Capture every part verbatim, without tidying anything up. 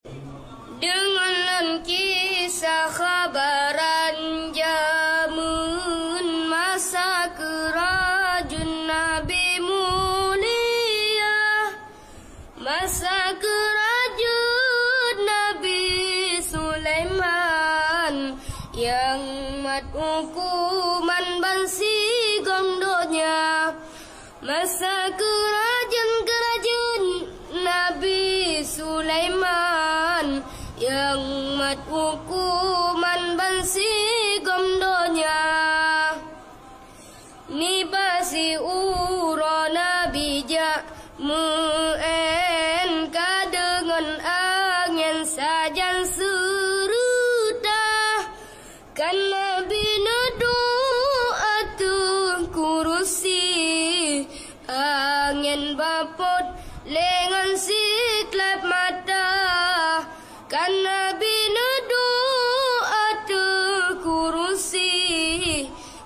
Deungon lôn kisah khabaran jameun masa keurajeuen Nabi mulia. Masa keurajeuen Nabi Sulaiman nyang mat huköman ban sigom donya. Masa keurajeuen-keurajeuen Nabi Sulaiman nyang mat huköman ban sigom donya. Nibak siuroe Nabi jak meu'én ka deungon angén sajan seureuta. Kan Nabi neuduek ateueh kurusi, angén bapot lé ngon sikléb mata. Kan Nabi neuduek ateueh kurusi,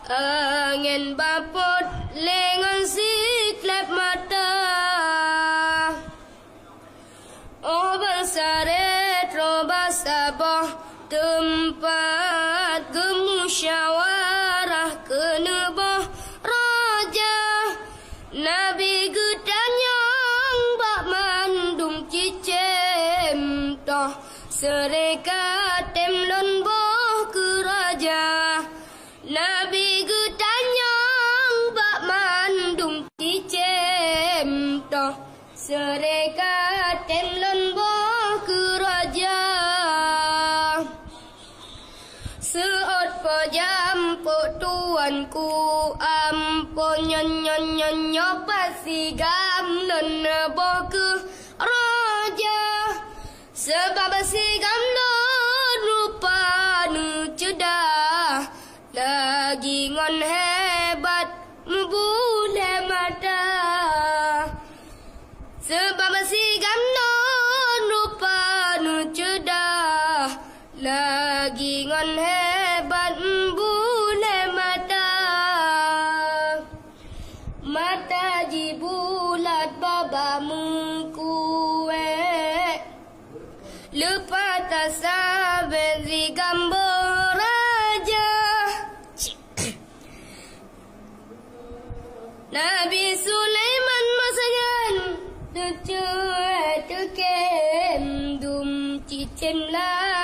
angén bapot lé ngon sikléb mata. Óh ban sarét roh bak saboh teumpat geumusyawarah keuneuk boh raja. Nabi geutanyong bak mandum cicém, "Toh seureuka tem lôn boh keu raja?" Nabi geutanyong bak mandum cicém, "Toh seureuka tem lôn boh keu raja?" Seuôt po jampôk tuanku, amphon nyoe, nyoe, nyoe, nyoe pat sigam lôn boh keu raja. Sabab sigam lôn rupa neuceudah, lagi ngon hébat meubulée mata. Sabab sigam lôn rupa neuceudah, lagi ngon hébat meubulée mata. Mata jih bulat babah meukuwék, leupah tasabét sigam boh raja. Nabi Sulaiman masa nyan teucue teukém dum cicém la